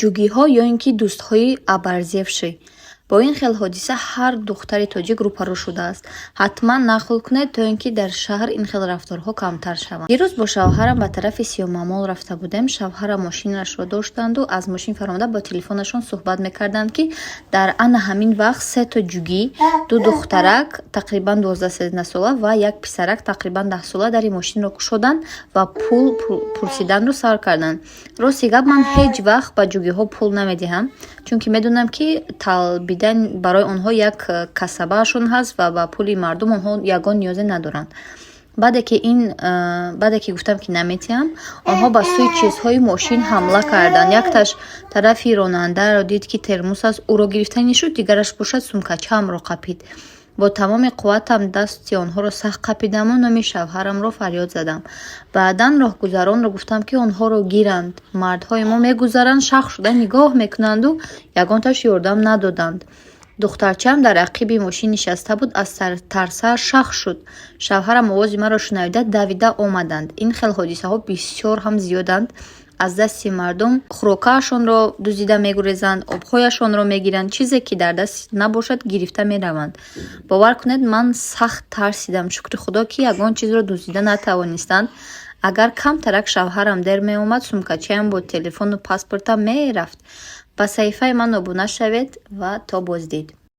Ҷугиҳо ё ин ки дӯстҳои оборзевший. Бо ин хел ҳодиса ҳар духтари тоҷик рӯпарӯ шудааст. Ҳатман нақл кунед, то ин ки дар шаҳр ин хел рафторҳо камтар шаванд. Дирӯз бо шавҳарам ба тарафи Сиёмамол рафта будем. Шавҳарам мошинашро доштанду аз мошин фаромада, бо телефонашон суҳбат мекарданд, ки дар ана ҳамин вақт сето ҷугӣ, ду духтарак тақрибан 12-13 сола ва як писарак тақрибан 10 сола, дари мошинро кушоданд ва пул пурсиданро сар карданд. Рости гап, ман ҳеҷ вақт ба ҷугиҳо пул намедиҳам, чунки медонам, ки талбидан барои онҳо як касабаашон ҳаст ва ба пули мардум онҳо ягон ниёзе надоранд. Баъде ки гуфтам, ки наметиҳам, онҳо ба сӯи чизҳои мошин ҳамла карданд. Якташ тарафи ронандаро дид, ки термус аст, ӯро гирифтанӣ шуд, дигараш бошад, сумкачаамро қапид. Бо тамоми қувватам дасти онҳоро сахт қапидаму номи шавҳарамро фарёд задам. Баъдан роҳгузаронро гуфтам, ки онҳоро гиранд. Мардҳои мо мегузаранд, шах шуда нигоҳ мекунанду ягонташ ёрдам надоданд. Духтарчаам дар ақиби мошин нишаста буд, аз тарсааш шах шуд. Шавҳарам овози маро шунавида, давида омаданд. Ин хел ҳодисаҳо бисёр ҳам зиёданд. Аз дасти мардум хӯрокаашонро дуздида мегурезанд, обҳояшонро мегиранд, чизе ки дар даст набошад, гирифта мераванд. Бовар кунед, ман сахт тарсидам. Шукри Худо, ки ягон чизро дуздида натавонистанд. Агар камтарак шавҳарам дер меомад, сумкачаям бо телефону паспортам мерафт. Ба саҳифаи ман обуна шавед ва то боздид.